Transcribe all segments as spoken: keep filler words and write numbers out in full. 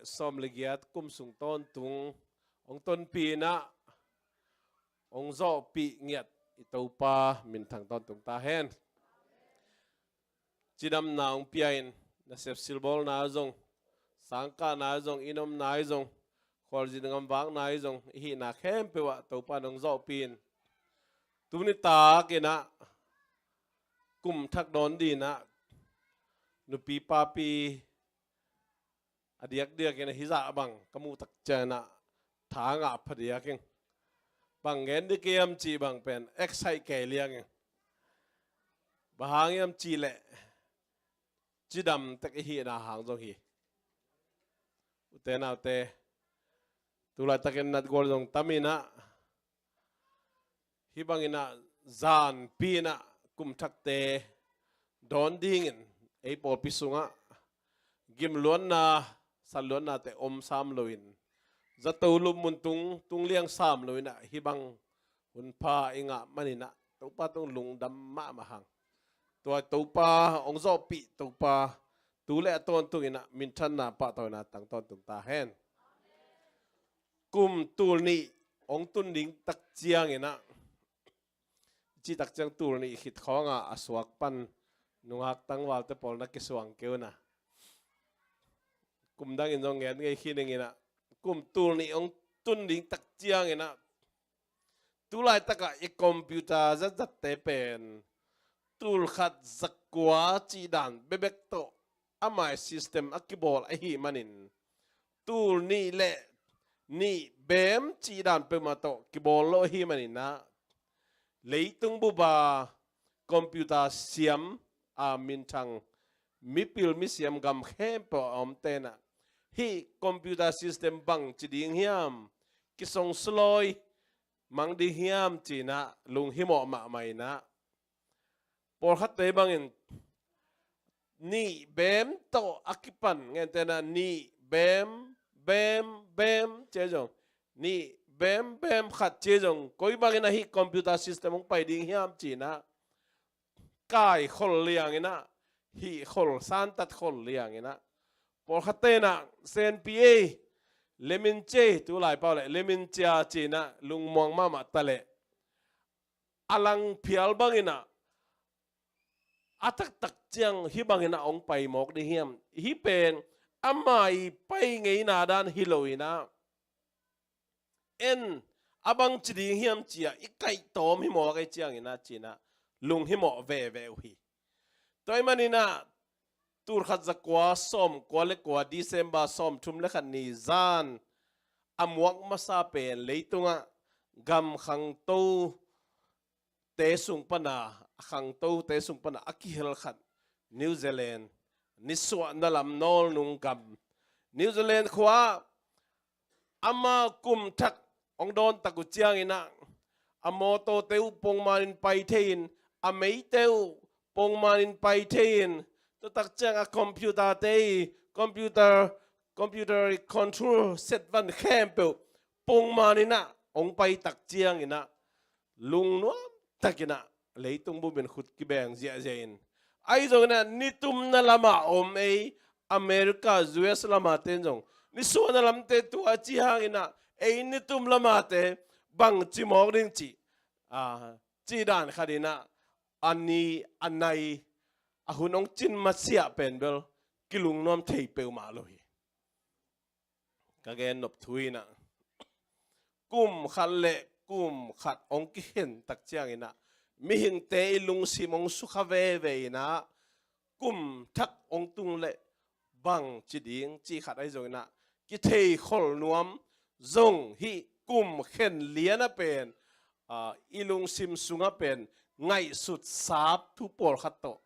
sawm le giat kum sung tawntung hong tonpih in ah hong zawhpih ngiat i Topa minthang tawntung ta hen. Cidamna hong pia in, nasep silbawlna zong, sangkahna zong, inn omna zong, khualzin gamvakna zong, i hihna khempeuh ah Topa in hong zawhpih in, tuni tak in ah kum thak dawn ding in ah nupi papi a diakdiak in ah hih zah bang ka muh tak ciangin ah tha ngah phadiak ing. Bang gen ding ka hiam cih bang pen excite kei liang ing. Bang hang hiam cih leh cidam tek i hihna hang zong hi. Ute naute, tu laitakin natgual zong tam in ah, hih bangin ah zanpi in ah kum thakte dawn dingin ei pawlpi sungah gimluatna, satluatnate om sam loin, zato lupmun tung, tung liang sam loin ah hih bang hunpha i ngah manin ah Topa tung lungdam mahmah hang. Tua Topa hong zawhpih Topa tu le a tawntung in ah minthanna pahtawina tang tawntung ta hen. Kum tul nih hong tun ding tak ciangin ah, cih tak ciang tul nih khit khawngah a suak pan nungak tangvalte pawl na kisuang kei un ah, kum dangin zong ngen ngei khin ing in ah, kum tul nih hong tun ding tak ciangin ah, tu laitakah i computer zatzatte pen tul khat zakua cih dan bekbek tawh ama i system a kibawl ahih manin, tul nih le nih bem cih dan peuhmah tawh kibawl lo ahih manin ah, leitung bup a computer siam a minthang mipil misiam gam khempeuh a omte in ah, hih computer system bangci ding hiam, kisong sulawi mang ding hiam ci in ah lunghimawh mahmah in ah, pawlkhatte bangin nih bem tawh a kipan, ngente in ah nih bem, bem, bem ci zong, nih bem, bem khat ci zong, koi bangin ah hih computer system hong pai ding hiam ci in ah kaikhol liang in ah, hihkhol, santatkhol liang in ah, pawlkhatte in ah senpi ei, lemin ci ei, tu laipau le lemin cia ci in ah lungmuang mahmah ta leh, a lang phial bangin ah, a taktak ciang hih bangin ah hong pai mawk ding hiam? Hih pen ama i pai ngeina dan hi lo in ah, en, a bangci ding hiam ci a i kaihtawm hi mawk ei ciangin ah ci in ah lunghimawh veve uh hi. Tua ahih manin ah, tul khat zakua sawmkua le kua, December sawmthum le khat ni zan a muak masa pen leitungah gam khangto te sung pana, a khangtote sung pana a kihel khat, New Zealand, nisuahna lam nawlnung gam New Zealand khua, ama kum thak hong dawn tak uh ciangin ah, a mawtawte uh pongmanin pai thei in, a meite uh pongmanin pai thei in, tua tak ciang a computer te i, computer, computer i control set van khempeuh pongmanin ah hong pai tak ciangin ah, lungnuam takin ah leitung bup in khut kibeng ziahziah in, ahi zongin ah nitumna lamah om ei America, U S lamate in zong nisuahna lamte tua ci hangin ah, ei nitum lamate bangci mawk ding cih, a, cih dan khat in ah, a ni a nai, a hun hong cin masiah pen bel kilungnuam thei peuhmah lo hi. Ka gen nop thu in ah, kum khat le kum khat hong kikhen tak ciangin ah, mihingte i lungsim hong sukha veve in ah, kum thak hong tung le bangci ding cih khat ahi zongin ah, kitheikhol nuam zong hih kum khen lian a pen, a, i lungsim sungah pen ngaihsut sap thu pawlkhat tawh,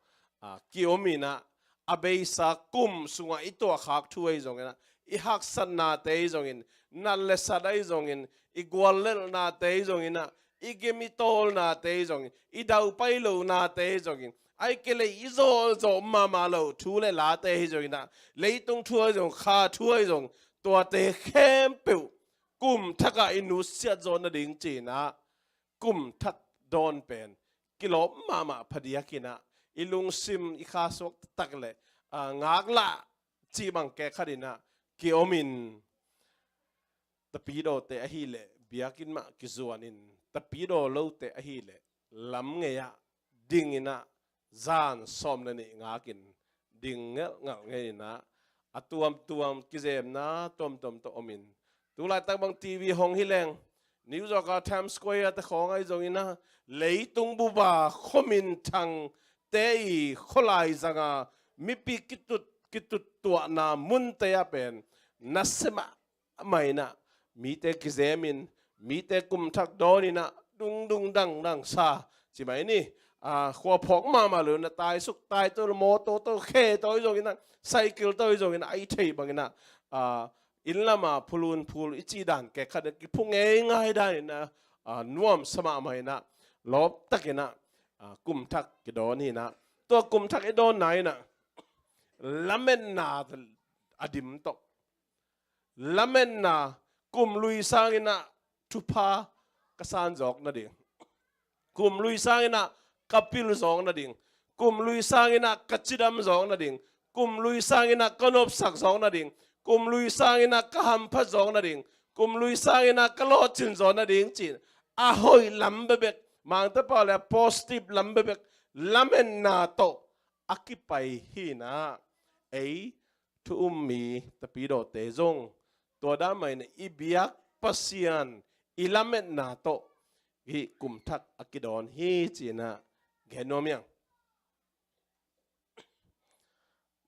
a, kiom in ah, a beisa kum sungah i tuahkhak thu ahi zongin ah, i haksatnate ahi zongin, nat le sat ahi zongin, i guallelhnate ahi zongin ah, i gim i tawlnate ahi zongin, i daupai lonate ahi zongin, ahih kei leh i zawhzawh mahmah loh thu le late ahi zongin ah, leitung thu ahi zong, kha thu ahi zong, tuate khempeuh kum thakah i nutsiat zawh nading ci in ah, kum thak dawn pen kilawm mahmah phadiak in ah, i lungsim i kha suak tak le, a, ngaklah cih bang kei khat in ah, kiomin, tapidawte ahileh biakinn mah kizuanin, tapidaw lote ahileh lam ngei-ah dinginah zan sawm le nih ngakin ding ngelhngelh ngei inah, a tuamtuam kizemna tuamtuam tawh omin, tulaitak bang T V hong hileng, New York a Times Square te khawng ahi zonginah, leitung buba khuaminthangte i khualai zanga mipi kitut, kituttuahna munte ah pen nasia mah mah inah, mite kizemin, mite kumthak dawninah dungdung dangdang sa, ci mai ni. A, khua phawk mahmah lo na taisuk, taito, mawtaw to, khe to i zonginah, cycle to i zonginah, a i thei banginah, a, inn lama phulun phul i cih dan kekhat kiphu ngeingai daninah, a, nuamsa mahmah inah, lawptakinah, a, kumthak kidawn hinah. Tua kumthak i dawnna inah lametna a dim tawh, lametna, kum lui sanginah thupha ka san zawk nading, kum lui sanginah ka pil zawk nading, kum lui sanginah ka cidam zawk nading, kum lui sanginah ka nopsak zawk nading, kum lui sanginah ka hamphat zawk nading, kum lui sanginah ka lawhcin zawk nading cin, a hoih lam bekbek, Mangte pau le a positive lam bekbek, lametna tawh a kipai hinah, ei thu um mi tapidawte zong tua dan mah inah i biak Pasian i lametna tawh hih kumthak a kidawn hi cinah gen nuam hiang.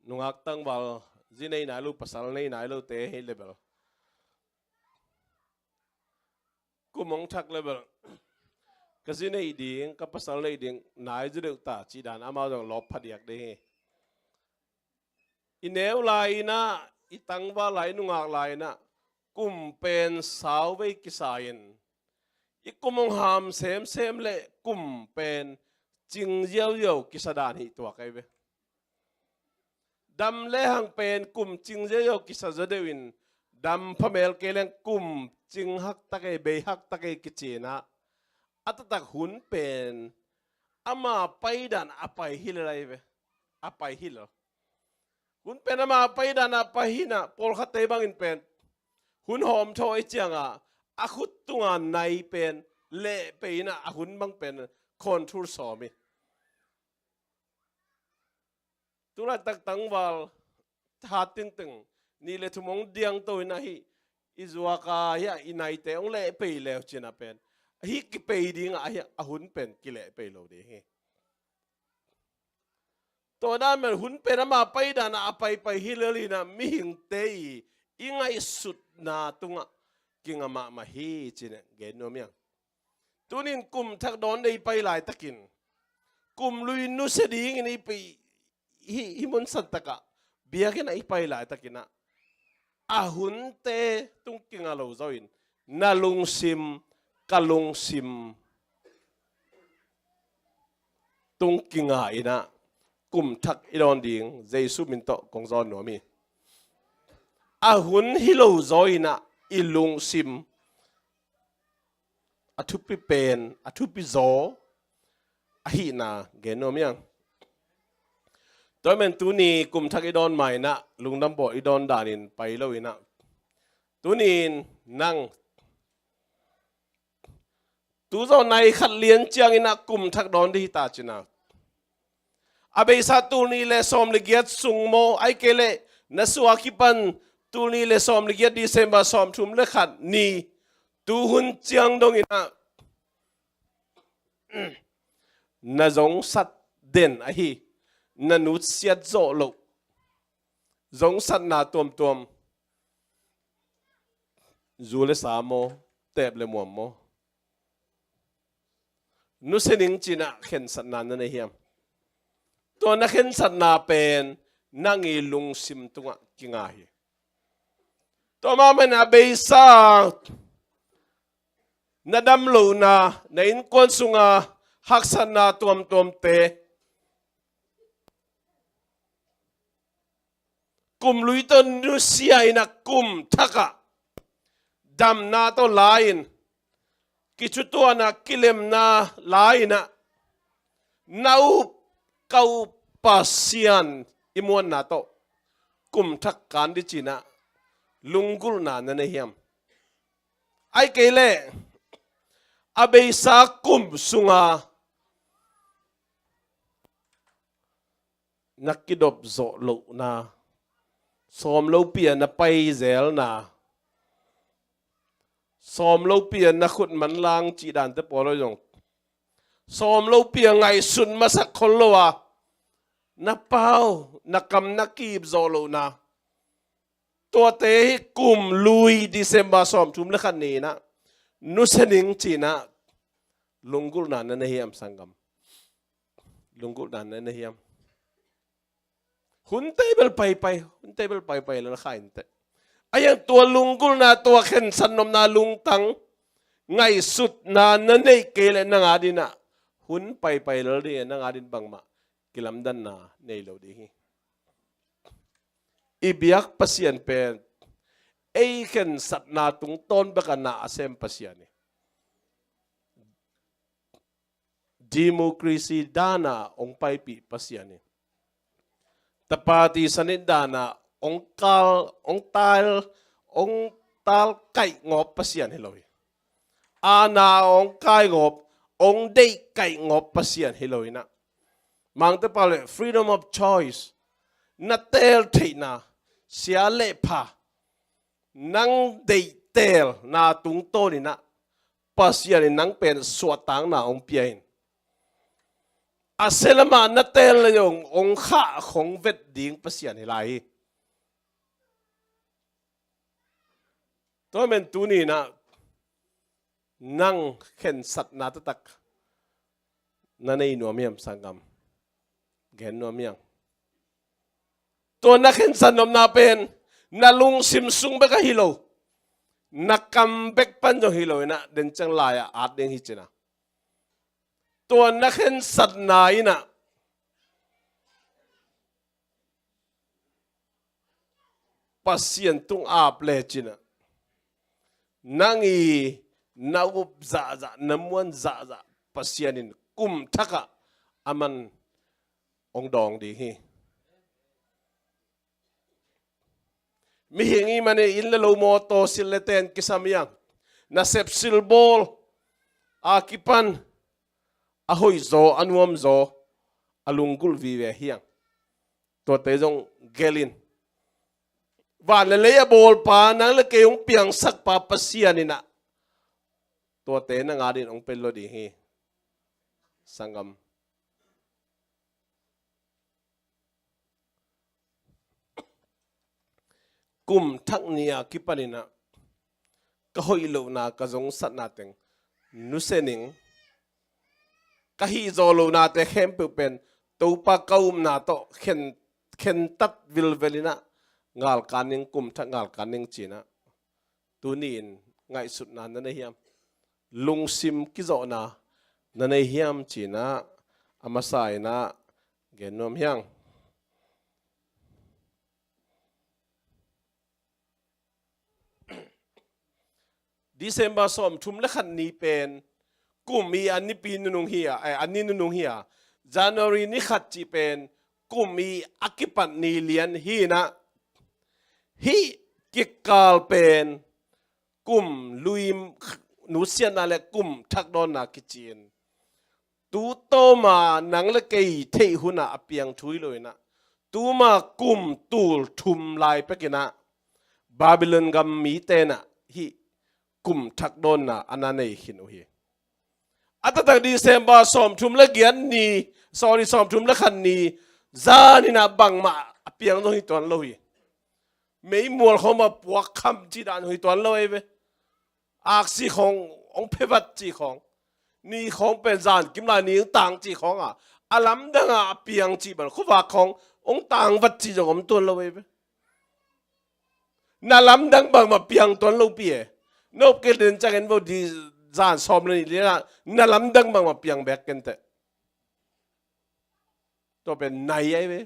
Nungak tangval, zi nei nai lo, pasal nei nai lote hi le bel, kum hong thak le bel, ka zi nei ding, ka pasal nei ding, nai zi deuh ta cih dan amau zong lawp phadiak ding hi. I neu lai inah, i tangval lai, i nungak lai inah, kum pen sau vei kisa in, i kum hong ham semsem le kum pen cing ziauziau kisa dan hi tuak ahi ve. Dam le hang pen kum cing ziauziau kisa zaw deuh in, dam phamel kei leng kum cing hakta kei, bei hakta kei kicinah, a taktak hun pen ama paidan a pai hi lel ahi ve. A pai hi lel. Hun pen ama paidan a pai hinah, pawlkhatte bangin pen hun hawm thaw i cianga a khut tunga nai pen lehpei inah a hun bang pen control sawm hi. Tulaitak tangval hat tingting, nih le thum hong diangto inah hih i zuaka hiah i naite hong lehpei leu cinah pen, hih kipei dingah hiah a hun pen kilehpei lo ding hi. Tua dan pen hun pen ama paidanah a paipai hi lel inah mihingte i, i ngaihsutna tungah kinga mahmah hi cinah gen nuam hiang. Tunin kum thak dawn dei pai laitakin, kum lui nusia dingin i pai, hi, hi mun santakah biakinn ah i pai laitakinah, a hunte tung kinga lo zawin, na lungsim, ka lungsim tung kinga inah, kum thak i dawn ding Jesu min tawh kong zawn nuam hi. A hun hi lo zaw inah i lungsim a thupi pen, a thupi zaw ahihna gen nuam hiang. Tua men tuni kum thak i dawn ma inah, lungdam bawh i dawn danin pai lo inah, tunin nang tu zawh nai khat lian cianginah kum thak dawn dih hi ta cinah, a beisa tul nih le sawm le giat sung maw, ahih kei leh na suah a kipan tul nih le sawm le giat December sawm thum le khat ni, tu hun ciang donginah na zongsat den ahi, na nutsiat zawh loh zongsatna tuamtuam, zu le sa maw, teep le muam maw, nusia ning cinah khensatna na nei hiam? Tua na khensatna pen nang i lungsim tungah kinga hi. Tua mah manin a beisa na damlohna, na innkuan sunga haksatna tuamtuamte, kum lui tawh nusia inah, kum thakah damna tawh la-in, kicutuahna, kilemna la-inah, na up, ka up Pasian i muanna tawh kum thak kan dih cinah, Lunggulhna na nei hiam? Ahih kei leh a beisa kum sunga na kidop zawh lohna, sawm lopi a na pai zelna, sawm lopi a na khut manlang cih dante pawl aw zong, sawm lopi a ngaihsut masak khol lo a na pau, na kam na ki-ip zawh lohna, tuate hi kum lui December sawmthum le khat ni-in ah nusia ning ci-in ah lunggulhna na nei hiam, sanggam? Lunggulhna na nei hiam? Hunte bel paipai, hunte bel paipai la na kha inteh. A hiang tua lunggulhna, tua khensat nopna lungtang, ngaihsutna na neih kei leh nang adingin ah hun paipai lel ding, nang adingin bangmah kilamdanna nei lo ding hi. I biak Pasian pen ei khensatna tungtawn bek a na a sem Pasian hi. Democracy dan a hong paipih Pasian hi. Tapa ti sanit dan a hong kal, hong tal, hong tal kaih ngawp Pasian hi lo hi. Aana hong kai ngawp, hong deih kaih ngawp Pasian hi lo in ah, Mangte pau leh freedom of choice, na teel theihna, sia le pha, nang deih teelna tungtawn in ah Pasian in nang pen suahtakna hong pia in, a sia lam ah na teel leh zong hong khah, hong vet ding Pasian hi lai hi. Tua manin tuni in ah nang khensatna taktak na nei nuam hiam, sanggam? Gen nuam hiam? Tua na khensat nopna pen na lungsim sung bek ahi lo, na kam bek pan zong hi lo in ah, den ciang lai-ah at ding hi ci-in ah, tua na khensatna in ah Pasian tung ap lecin ah, nang i na up zahzah, na muan zahzah Pasian in kum thak ah aman hong dawng ding hi. Mihing i hih manin inn le lo, mawtaw, silh le ten kisam hiang, nasep silbawl a kipan a hoihzaw, a nuamzaw, a lunggulh vive hiang. Tuate zong gelh in. Van le lei a bawlpa, nang le kei hong piangsakpa Pasian in ah tuate nang adingin hong pelh lo ding hi, sanggam. Kum thak ni a kipan in ah ka hoih lohna, ka zongsatna teng nusia ning. Ka hih zawh lohnate khempeuh pen Topa ka upna tawh khen, khentat vilvel in ah ngalkang ning, kum thak ngalkang ning ci-in ah tuni-in ngaihsutna na nei hiam? Lungsim kizawhna na nei hiam ci-in ah a masa in ah gen nuam hiang. December sawmthum le khat ni pen kum i a nipi nunung hi a, eh, a ni nunung hi a, January ni khat cih pen kum i a kipat ni lian hi in ah, hih kikal pen kum lui nusiatna le kum thak dawnna kici in, tu tawma nang le kei theih hun ah a piang thu hi lo in ah, tuma kum tul thum lai pek in ah Babylon gam mite in ah hih kum thak dawnna a na nei khin uh hi. A taktak December sawmthum le giat ni, sorry, sawmthum le khat ni zan in ah bangmah a piang zong hi tuan lo hi. Meimual khawng mah puak kham cih dan hi tuan lo ahi ve. Aksi khawng hong phevat cih khawng, ni khawng pen zan kim lai ni hong tang cih khawng a, a lamdang a a piang cih bang, khuavak khawng hong tang vat cih zong om tuan lo ahi ve. Na lamdang bangmah piang tuan lo pi e. Nop kei den ciangin vo di zan sawm le nih lian ah na lamdang bangmah piang bek ken teh. Tua pen nai ahi ve.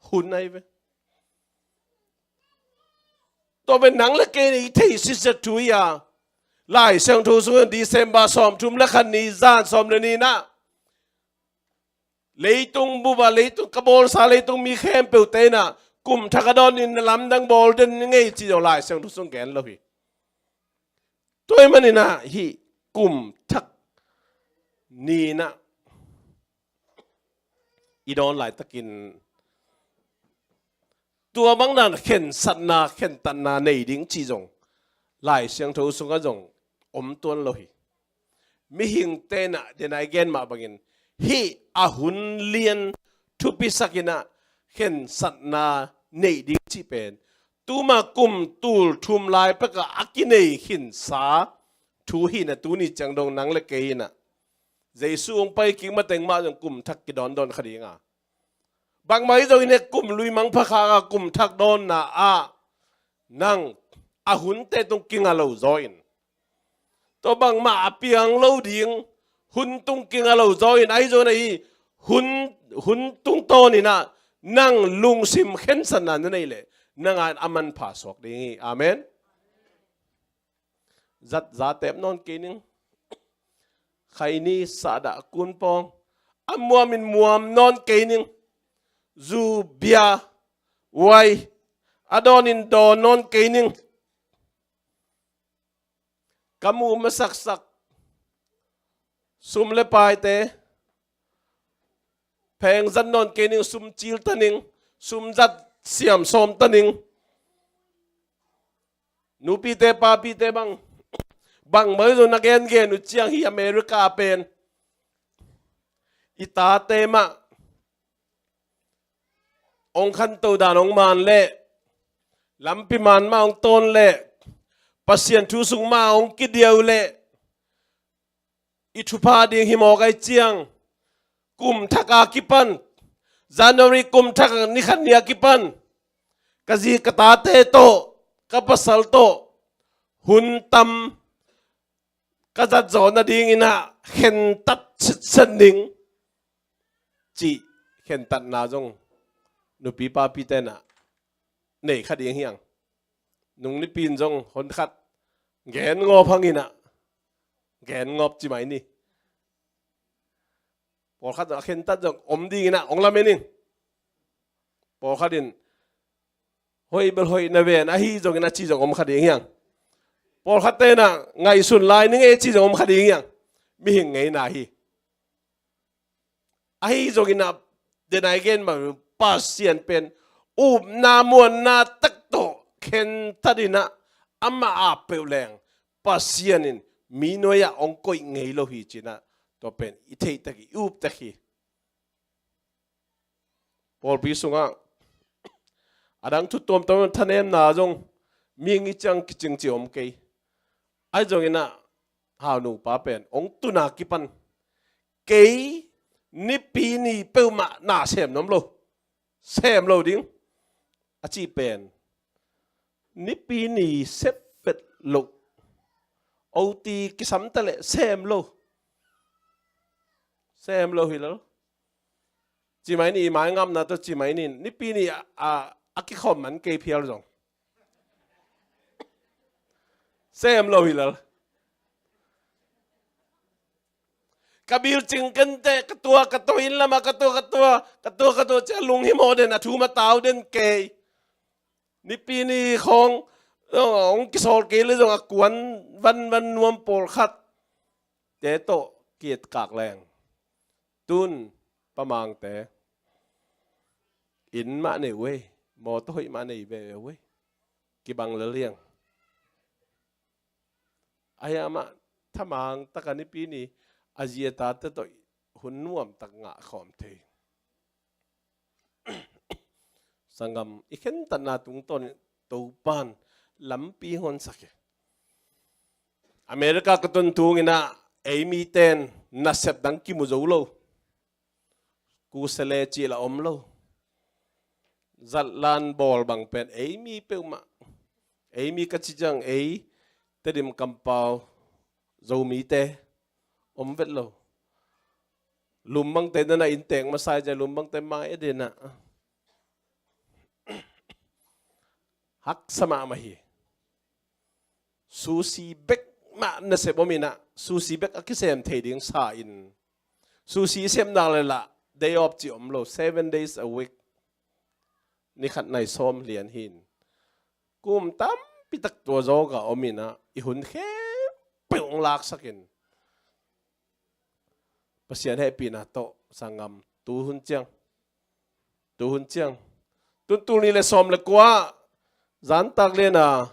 Hun ahi ve. Tua pen nang le kei i theih sitset thu hi a, Lai Siangtho sungah December sawmthum le khat ni zan sawm le nih in ah leitung bup ah, leitung ka bawlsa leitung mi khempeuhte in ah Kum thak a dawn in na lamdang bawl den ngei ci zong Lai Siangtho sung gen lo hi. Tua ahih manin ah hih kum thak ni-in ah i dawn laitakin tua bang dan khensatna, khentatna nei ding ci zong Lai Siangtho sungah zong om tuan lo hi. Mihingte in ah, den a i gen mah bangin, hih a hun lian thupisak in ah khensatna neih ding cih pen tuma kum tul thum lai pekah a kinei khinsa thu hi-in ah, tuni ciang dong nang le kei in ah Jesu hong pai kik mateng mah zong kum thak kidawndawn kha ding a, bangmah hi zongin hih kum lui mangpha khak a kum thak dawnna ah nang a hunte tung kinga lo zaw in, tua bangmah a piang lo ding hun tung kinga lo zaw in, ahi zongin ah hih hun, hun tungtawn in ah nang lungsim khensatna na neih leh nang a a manpha suak ding hi. Amen. Zat za tep nawn kei ning. Khaini sahdah kun pawng. A muamin muam nawn kei ning. Zu, bia, wai a dawnin dawn nawn kei ning. Ka muh masaksak sum le paite, pheng zat nawn kei ning, sum cil ta ning, sum zat siam sawm ta ning. Nupite papite bang, bangmah hi zong na gengen uh ciang hih America pen i tate mah hong khanto dan hong man leh, lampi man mah hong tawn leh, Pasian thu sung mah hong kidiau leh, i thupha ding hi mawk ahih ciang, kum thak a kipan, January kum thak ni khat ni a kipan ka zi ka tate tawh, ka pasal tawh hun tam ka zat zawh nadingin ah khentat sitset ning cih khentatna zong nupi papite in ah nei kha ding hi hang. Nung nipi in zong hon khat gen ngawp hang in ah, gen ngawp ci mai ni. Pawlkhat zong a khentat zong om dingin ah hong lamen ing. Pawlkhat in hoih bel hoih na ven, ahi zongin a ci zong om kha ding hi hang. Pawlkhatte in ah ngaihsun lai ning e ci zong om kha ding hi hang. Mihing ngeina hi. Ahi zongin ah, den a i gen mah, Pasian pen upna muanna tak tawh khentat in ah, amah a peuh leng Pasian in mi nuai-ah hong koih ngei lo hi ci-in ah, tua pen i theih tek hi, i up tek hi. Pawlpi sungah a dang thu tuamtuam thanemna zong mihing i ciang kicing ci om kei. Ahi zongin ah, hau nupa pen hong tun a kipan, kei Nipi ni peuhmah na sem nuam lo, sem lo ding a cih pen, Nipi ni sep vet loh, OT kisam ta leh sem lo, sem lo hi lo. Ci mai ni, i mai ngamna tawh ci mai ni, Nipi ni a, a, a kikhawm man kei phial zong sem lo hi lel. Ka bil cing kenteh, ka tua, ka tua inn lamah, ka tua, ka tua, ka tua, ka tua, ci a lunghimawh den, a thu matau den kei. Nipi ni khawng, oh, hong kisawl kei leh zong a kuan vanvan nuam pawlkhat te tawh kietkak leng, tun Pa Mangte inn mah nei uh ei, mawtaw hoih mah nei veve uh ei, kibang lel hi hang. Ahi a mah thamang taka Nipi ni a zi a tate tawh hun nuam tak ngah khawm thei. Sanggam, i khentatna tungtawn Topa'n lampi hong honsak hi. America ka tun tung in ah, ei mite'n nasep dang kimu zo lo. Kusele cih lah om lo. Zatlan bawl bang pen ei mi peuhmah. Ei mi ka ci ciang ei Tedim kampau Zomite om vet lo. Lum bangte na na inntek masa hi ciang, lum bangte mai a den ah. Haksa mahmah hi. Sushi bek mah nasep om in ah, sushi bek a kisem thei ding sa in, sushi i sem nak leh lah day off cih om lo, seven days a week. ni khat nai sawm lian hi in. Kum tampi tak tua zawk a om in ah, i hun khempeuh hong laksak in. Pasian hehpihna tawh sanggam, tu hun ciang, tu hun ciang, tun tul nih le sawm le kua, zantak lian a,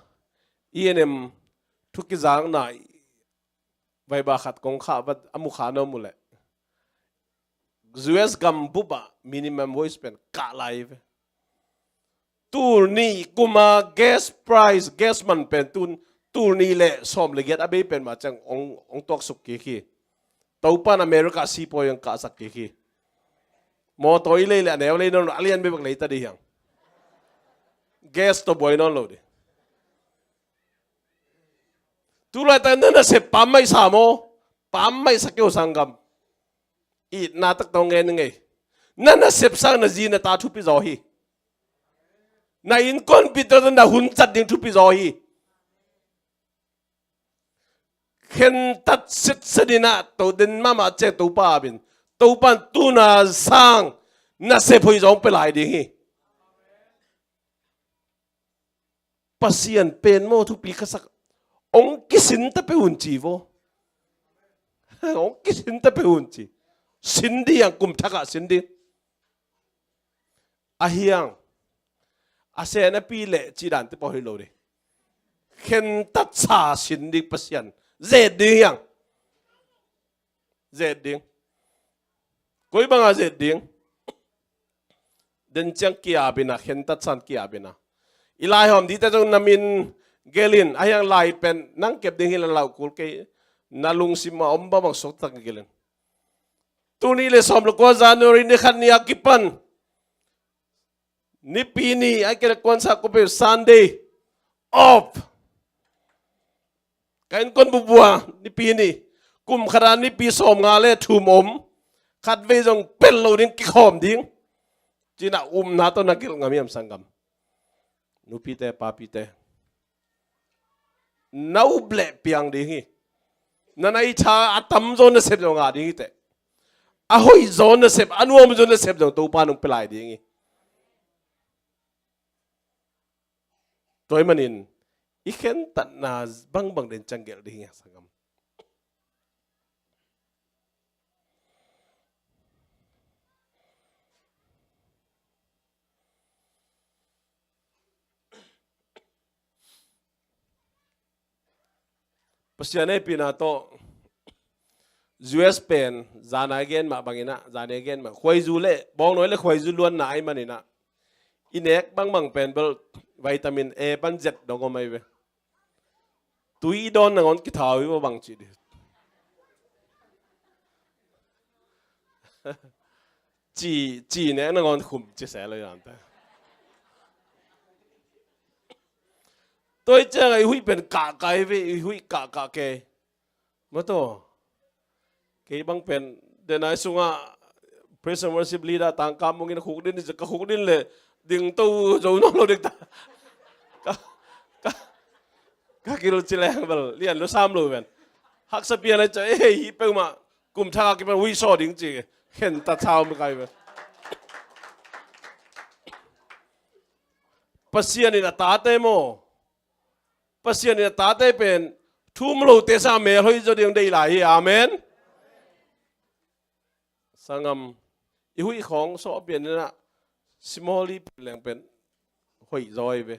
E N M thu kizakna, vaiba khat kong khah vat a mu kha na mu leh, U S gam bup ah minimum wage pen kah lai ve. Tul nih kum a gas price, gas man pen tun, tul nih le sawm le giat a bei pen mah ciang hong, hong tuaksuk kik hi. Topa'n America sipawi hong kahsak kik hi. Mawtaw i lei le a neu lei nawn lo, a lian bei bek lei ta ding hi hang. Gas tawh buai nawn lo ding. Tu laitak na nasep pammaih sa maw? Pammaih sa kei uh sanggam. Itna tak tawh ngen ngei. Na nasep sang na zi na ta thupi zaw hi. Na innkuanpihte tawh na hun zat ding thupi zaw hi. Khentat sitset in ah, to den mahmah ciang Topa ap in. Topa'n tuna sang nasep hoih zaw hong pia lai ding hi. Pasian pen maw thupi ka sak. Hong kisin ta peuh un ci vaw. Hong kisin ta peuh un ci. Sin ding hi hang, kum thak ah sin ding. A hi hang, a sen a pi leh cih dan te pawh hi lo ding. Khentat sa sin ding Pasian. Zet ding hi hang. Zet ding. Koi bang a zet ding. Den ciang ki-ap in ah, khentat sa in ki-ap in ah. I laihawm dingte zong na min gelh in, a hi hang lai pen nang kep ding hi leh lau kul kei, na lungsim a om bangbang suakta tak gelh in. Tul nih le sawm le kua January ni khat ni a kipan Nipi ni, a kei leh kuansa ko pe Sunday off. Ka innkuan bubua Nipi ni. Kum khat a Nipi sawmnga le thum om. Khatvei zong pel lo ding, kikhawm ding. Ci-in ah upna tawh na gelh ngam hiam sanggam? Nupite, papite. Na up leh piang ding hi. Na nai tha a tamzaw nasep zong ngah ding hi teh. A hoihzaw nasep, a nuamzaw nasep zong Topa in hong pia lai ding hi. Tua ahih manin i khentatna bangbang den ciang gelh ding hi a sanggam. Pasian hehpihna tawh U S pen zan a i gen mah bangin ah, zan a i gen mah khuaizu le bawngnawi le khuaizu luanna ahih manin ah, i nek bangbang pen bel vitamin A pan Z dong om ahi ve. Tui i dawn nangawn kithau hi maw bang cih dih. Ci, ci nek nangawn khum ci se lo hi nante. Tua hi ciang a i huih pen kahkah hi ve, i huih kahkah kei. Maw taw. Kei bang pen, den a i sungah praise and worship leader tangka mungin a khukdin, ka khukdin le dingto zo nawn lo ding ta. Ka, ka, ka kilci leng bel lian lo sam lo ven. Haksa pian a i ciah, eh, hih peuhmah kum thak a kipan huihsaw ding ci. Khentat sa om kai ven. Pasian in a tate maw? Pasian in a tate pen thu um lote sangah mel hoih zaw ding deih lai hi. Amen. Sanggam, i huih khawng sawh pian in ah, small i pen leng pen hoih zaw hi ve.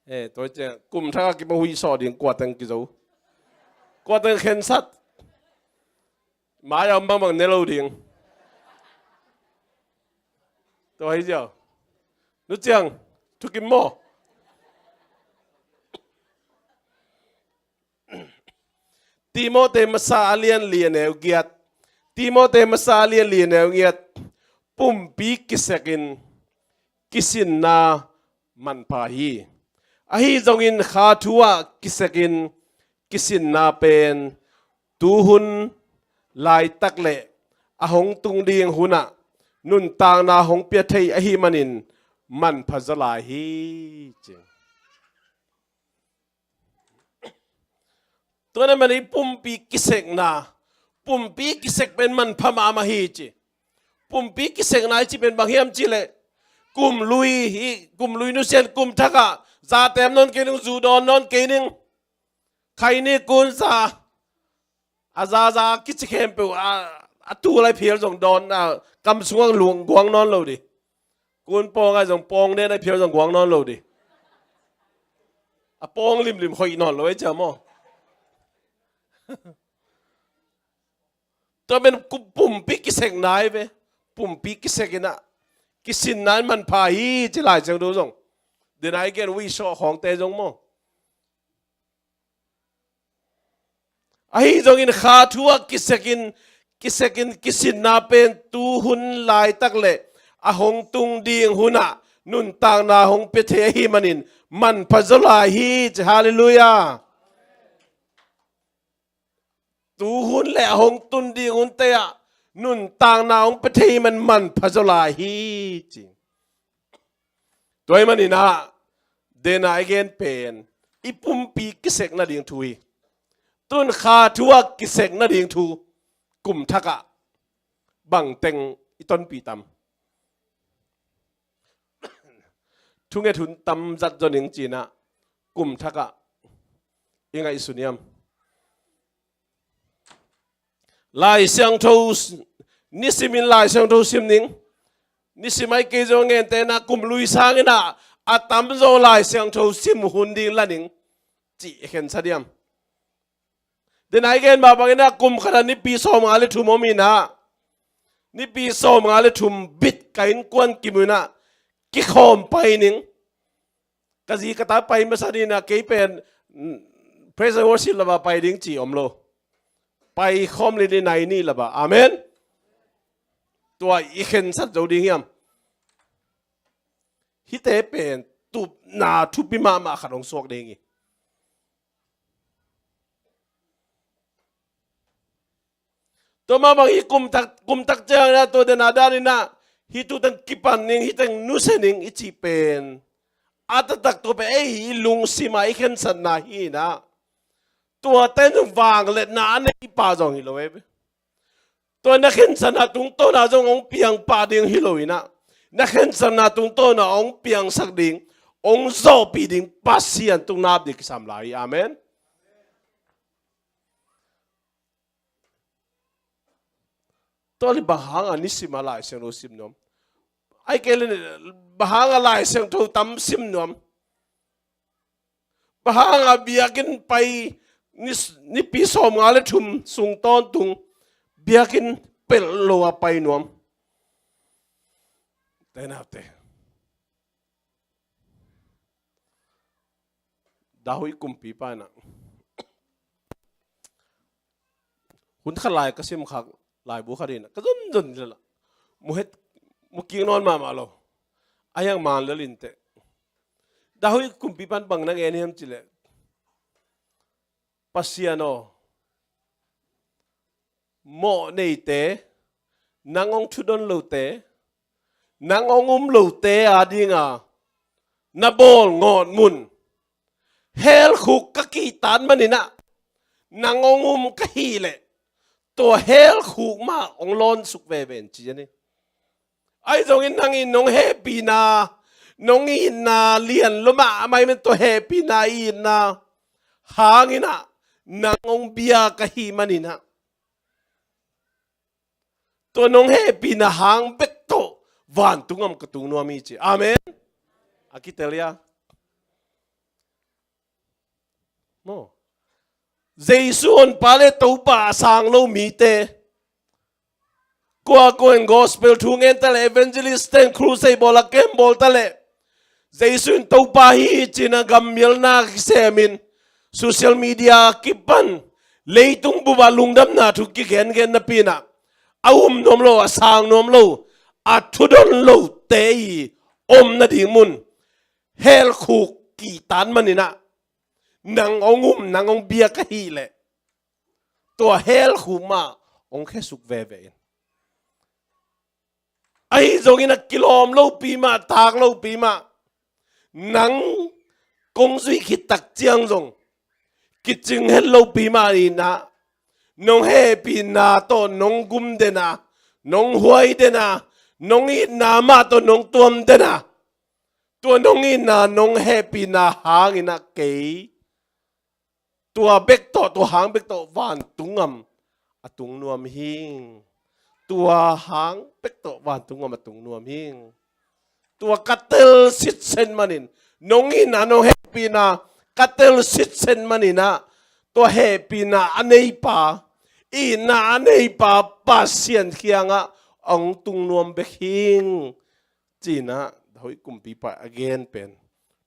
Eh, tua ciang kum thak a kipan huihsaw ding, kua teng kizo, kua teng khensat. Mai a om bangbang ne lo ding. Tua hi ziau. Nu Ciang, thukim maw? Timote masa a lian li a neu giat. Timote masa a lian li a neu giat. Pumpi kisekin kisinna manpha hi. Ahi zongin kha thu ah kisekin kisinna pen tuhun laitak le a hong tung ding hunah nuntakna hong pia thei ahih manin manpha zaw lai hi, ci. Tua ahih manin pumpi kisekna, pumpi kisek pen manpha mahmah hi, ci. Pumpi kisekna i cih pen bang hiam cih leh, Kum lui hi, kum lui nusian kum thakah zatem nawn kei ning, zu dawn nawn kei ning. Khaini kunsa a zaza kici khempeuh a, a tu lai phial zong dawn a, kam sungah luang guang nawn lo di. Kun pawng ai zong pawng den ai phial zong guang nawn lo di. A pawng limlim hoih nawn lo ai cia maw? Tua pen ku-, pumpi kisek nai ve. Pumpi kisek inah kisin nai manpha hi ci Lai Siangtho zong. Denai gen wi sawh khawngte zong maw? Ahi zongin kha thu ah kisekin, kisekin kisinna pen tu hun laitak le a hong tung ding hunah nuntakna hong pia thei ahi manin manpha zaw lai hi ci. Halleluiah. Tu hun le a hong tun ding hunte ah nuntakna hong pia thei man manpha zaw lai hi ci. Tua ahih maninah denai gen pen i pumpi kisek nading thu hi. Tun kha thu ah kisek nading thu kum thakah bangteng i tonpih tam? Thunget hun tam zat zaw ning cinah kum thakah i ngaihsun hiam? Lai Siangtho s-, nisimin Lai Siangtho sim ning. Nisim ai kei zong ngente na kum lui sanginah a tamzaw Lai Siangtho sim hun ding la ning cih i khensat hiam? Denai gen mah banginah kum khatah nipi sawmnga le thum om inah, nipi sawmnga le thum bit ka innkuan kimu inah kikhawm pai ning. Ka zi ka ta pai masa dinah kei pen, mm, praise and worship lava pai ding ci om lo. Pai khawm li ni nai ni lava. Amen. Tua i khensat zo ding hiam? Hihte pen tupna thupi mahmah khat hong suak ding hi. Tua mah bang hi kum tak, kum tak ciangin ah tua dena danin ah hih tu teng kipan ning, hih teng nusia ning i cih pen a taktak tua pen ei i lungsim a i khensatna hi inah, tua ten vangliatna a nei pa zong hi lo ei. Tua na khensatna tungtawn ah zong hong piang pah ding hi lo inah, na khensatna tungtawn ah hong piangsak ding, hong zawhpih ding Pasian tung nap ding kisam lai hi. Amen. Tua le bang hanga nisim a Lai Siangtho sim nuam? Ai kei le bang hanga Lai Siangtho tam sim nuam? Bang hanga biakinn pai ni, nipi sawmnga le thum sung tawntung biakinn pelh lo a pai nuam? Te naute. David kumpipa inah hun khat lai ka simkhak laibu khat inah ka zonzon lel ah mu het, mu kik nawn mahmah lo. A hiang man lel inteh. David kumpipa in bang na ngen hiam cileh, Pasian aw, mawh neite, nang hong thudon lote, nang hong um lote adinga na bawl ngawt mun, hell khuk ka kihtan maninah nang hong um ka hih leh tua hell khuk mah hong lawnsuk veve in ci a ni. Ahi zongin nang in nong hehpihna, nong itna lian lua mahmah ahih man tua hehpihna, itna hanginah nang hong bia ka hih maninah tua nong hehpihna hang bek tawh vantung gam ka tung nuam hi ci. Amen. A kitel ia. Maw? Jesu honpa le Topa a sang lo mite, kua kua in gospel thu ngen ta le, evangelist ten crusade bawl a, camp bawl ta le, Jesu in Topa hi ci-in a gammialna kisemin, social media kipan, leitung bup a lungdamna thu kigengen napi inah a um nuam lo, a sang nuam lo, a thudon lote i om nading mun hell khuk kihtan maninah nang hong um, nang hong bia ka hih leh tua hell khuk mah hong khesuk veve in. Ahi zongin a kilawm lopi mah, tak lopi mah, nang kong zuih khit tak ciang zong kicing het lopi mah inah, nong hehpihna tawh nong gum den a, nong huai den a, Nong itna mah tawh nong tuam den a, tua nong itna nong hehpihna hangin ah kei tua bek tawh, tua hang bek tawh vantung gam a tung nuam hing. Tua hang bek tawh vantung gam a tung nuam hing. Tua ka tel sitset manin, nong itna nong hehpihna ka tel sitset manin ah, tua hehpihna a neipa, itna a neipa Pasian kiangah hong tung nuam bek hing. Ci-in ah hoih kumpipa a gen pen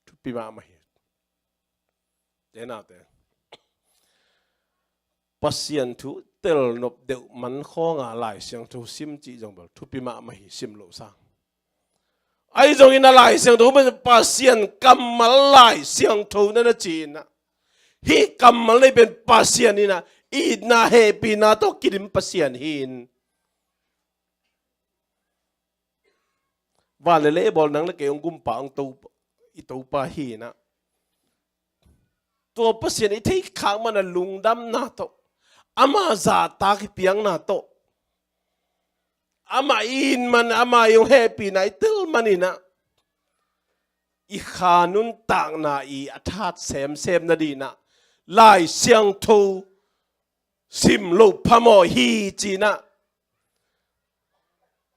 thupi mahmah hi. Te naute, Pasian thu tel nop deuh man khawnga Lai Siangtho sim cih zong bel thupi mahmah hi, sim loh sang. Ahi zongin a Lai Siangtho pen Pasian kammal Lai Siangtho na na ci-in ah, hih kammal nei pen Pasian in ah itna hehpihna tawh kidim Pasian hi-in, van le lei bawl nang le kei hong gumpa hong to, i Topa hi-in ah, tua Pasian i theih khak man a lungdamna tawh, ama zahtak i piakna tawh, ama i it man, ama i hong hehpihna i tel manin ah, i kha nuntakna i a that semsem nadingin ah Lai Siangtho sim loh phamawh hi ci-in ah,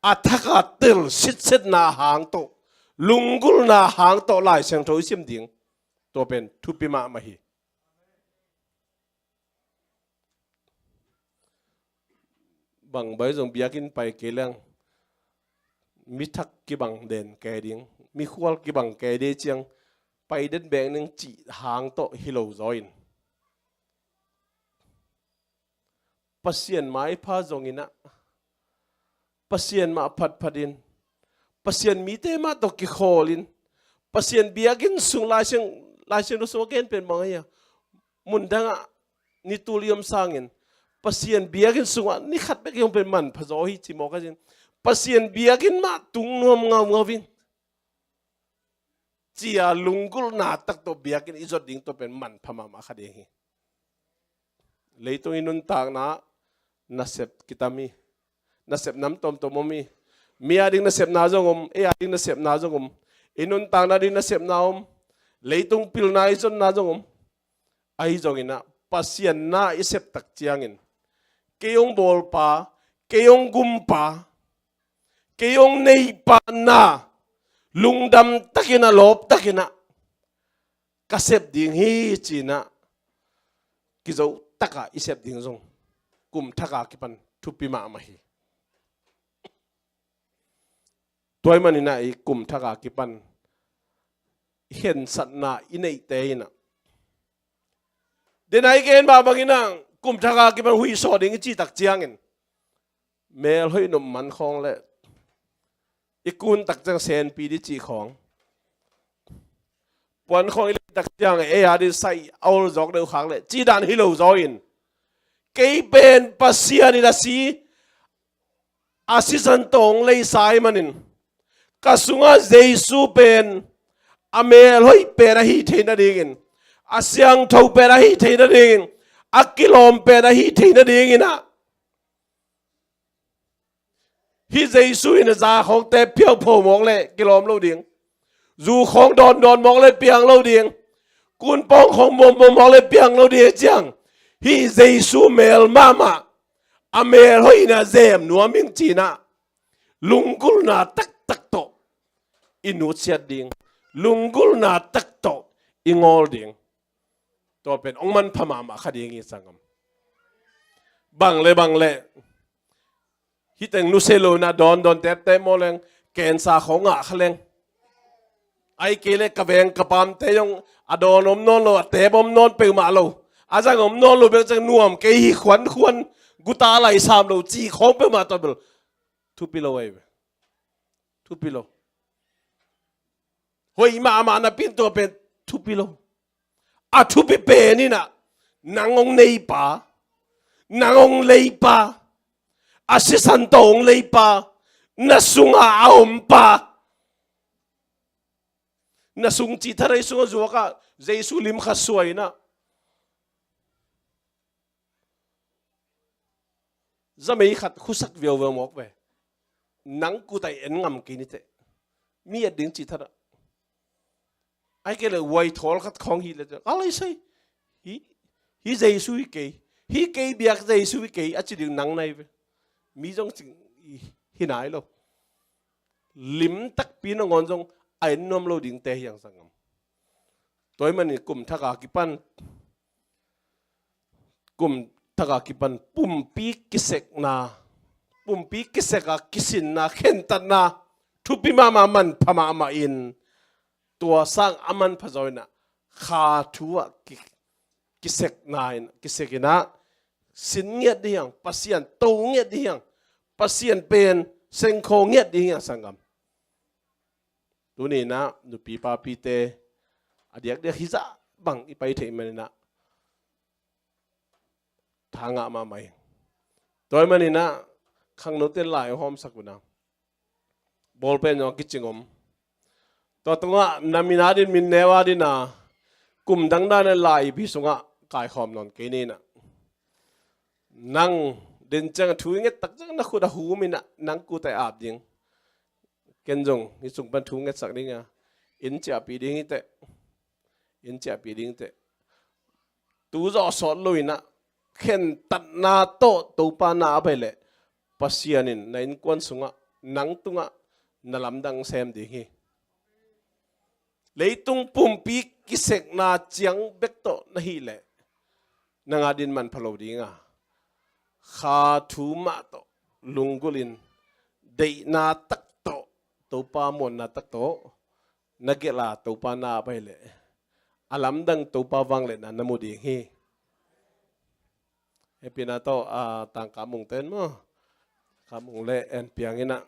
a thak a tel sitsetna hang tawh, lunggulhna hang tawh Lai Siangtho i sim ding, tua pen thupi mahmah hi. Bang bai zong biakinn pai kei leng, mi thak kibang den kei ding, mi khual kibang kei ding ciang, pai den bek ning cih hang tawh hi lo zaw in, Pasian maipha zongin ah, Pasian mah phatphat in, Pasian mite mah tawh kikhawl in, Pasian biakinn sung Lai Siang, Lai Siangtho sung a gen pen bang ahi a, mundang ah ni tul i om sangin, Pasian biakinn sungah ni khat bek i om pen manpha zaw hi ci mawk a cin. Pasian biakinn mah tung nuam ngaungau in, ci-a lunggulhna tak tawh biakinn i zot ding tua pen manpha mahmah kha ding hi. Leitung i nuntakna ah nasep kitam hi. Nasep nam tawmtawm om hi. Mi a ding nasepna zong om, ei a ding nasepna zong om. I nuntakna ding nasepna om. Leitung pilna i zonna zong om. Ahi zongin ah, Pasian na i sep tak ciangin, kei hong bawlpa, kei hong gumpa, kei hong neipa na lungdam takin ah, lawp takin ah ka sep ding hi ci-in ah, kizo takah i sep ding zong kum thak a kipan thupi mahmah hi. Tua ahih manin ah i kum thak a kipan i khensatna i neihte in ah, den a i gen mah bangin ah kum thak a kipan huih sawh ding i cih tak ciangin, mel hoih nop man khawng le i kun tak ciang senpi ding cih khawng, puan khawng i lei tak ciang ei a ding sai a ol zawk deuh khak le cih dan hi lo zaw in, kei pen Pasian in a si, a sisan tawh hong leisa ahih manin, ka sungah Jesu pen a mel hoih pen ahi thei nadingin, a siangtho pen ahi thei nadingin, a kilawm pen ahi thei nadingin ah, hih Jesu in a za khawngte phiaupho mawk le kilawm lo ding. Zu khawng dawndawn mawk le piang lo ding. Kunpawng khawng muammuam mawk le piang lo ding ciang, hih Jesu mel mahmah, a mel hoih in ah zem nuam ing ci-in ah, lunggulhna taktak tawh i nutsiat ding, lunggulhna tak tawh i ngawl ding. Tua pen hong manpha mahmah kha ding hi, sanggam. Bang le bang le, hih teng nusia lo in ah dawndawn teptep maw leng, cancer khawng ngah kha leng, ahih kei leh ka veng ka pamte zong a dawn om nawn lo, a tep om nawn peuhmah lo, a zang om nawn lo bek ciang nuam kei hi, khuankhuan, guta lai sam lo cih khawng peuhmah tawh bel thupi lo ahi ve. Thupi lo. Hoih mahmah napi-in tua pen thupi lo. A thupi pen in ah, nang hong neipa, nang hong leipa, a sisan tawh hong leipa, na sungah a ompa, na sung cih tharai sungah zuak ah Jesu lim khat suai in ah, zamei khat khusak viauvia mawk ve. nang kut ah en ngam kei ni teh. Mi et ding cih thadah. Ahih kei leh uai thawl khat khawng hi leh, ka lei sei. Hi, hi Jesu hi kei. Hi kei biak Jesu hi kei, a ci ding nang na hi ve. Mi zong cih hi nai lo. Lim takpi nangawn zong a en nuam lo dingte hi hang sanggam. Tua ahih manin kum thak a kipan, kum thak a kipan pumpi kisekna, pumpi kisek a kisinna, khentatna thupi mahmah, manpha mahmah in, tua sang a manpha zaw in ah, kha thu ah ki, kisekna in, kisek in ah, sin ngiat ding hi hang, Pasian to ngiat ding hi hang, Pasian pen sengkhaw ngiat ding hi hang sanggam. Tuni in ah nupi papite a diakdiak hizah bang i pai theih manin ah tha ngah mahmah hi. Tua ahih manin ah khangnote lai hong hawmsak un ah, ball pen zong a kicing om. Tua tungah na min a ding, min neu a ding a, kum dangdang in lai ip hi sungah kaikhawm nawn kei ni in ah. Nang den ciang thu i nget tak ciang na khut a hum in ah, nang kut ah ap ding. Ken zong hih sung pan thu ngetsak ding a, inn ciahpih ding hi teh. Inn ciahpih ding teh. Tu zawh sawt lo in ah, khentatna tawh Topa na ap ahih leh, Pasian in na innkuan sungah, nang tungah na lamdang sem ding hi. Leitung pumpi kisekna ciang bek tawh na hih leh, nang a ding manpha lo ding a, kha thu mah tawh lunggulh in, deihna tak tawh, Topa muanna tak tawh na gelh a, Topa na ap ahih leh, a lamdang Topa vangliatna na mu ding hi. Hehpihna tawh, a, Tangka Mung ten maw, Ka Mung le en piang in ah.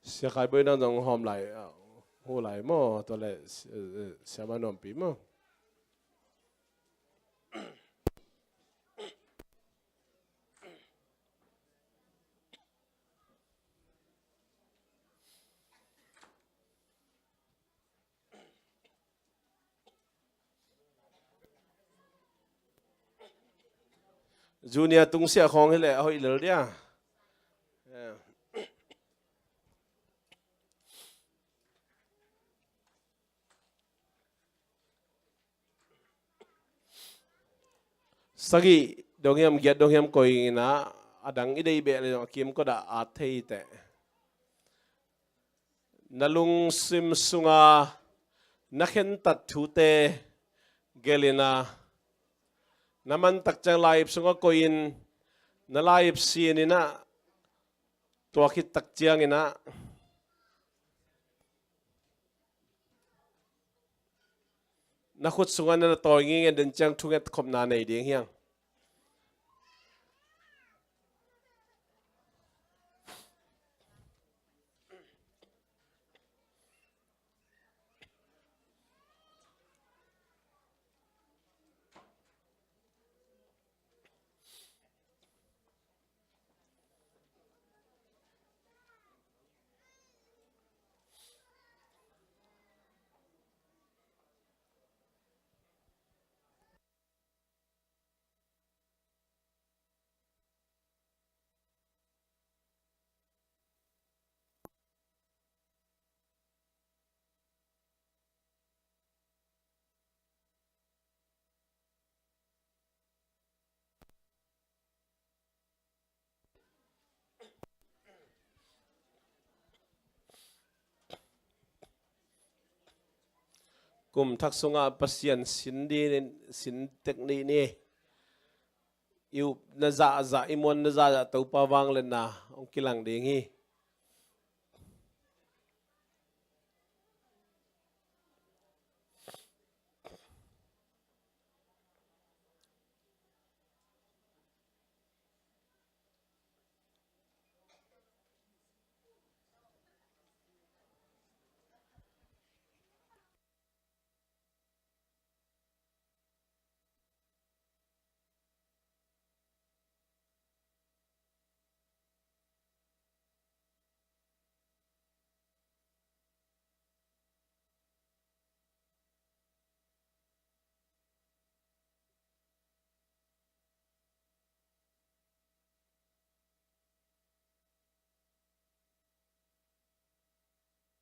Sia Khai Boi nang zong hawm lai, ah, hu lai maw, tua leh, eh, eh, Sia Ma Nuampi maw. Junior tungsiah khawng hi leh a hoih lel dia. Sagih dong hiam, giat dong hiam koi in ah, a dang i deih beh leh zong a kimkot ah at thei teh. Na lungsim sunga na khentat thute gelh in ah, na man tak ciang lai-ip sungah koih in, na lai-ip sin in ah, tua khit tak ciang in ah, na khut sungah na tawi ngingngen den ciang thunget khopna nei ding hi hang. Kum thak sungah Pasian sin dingin sin tek ni ni. I upna zahzah, i muanna zahzah Topa vangliatna hong kilang ding hi.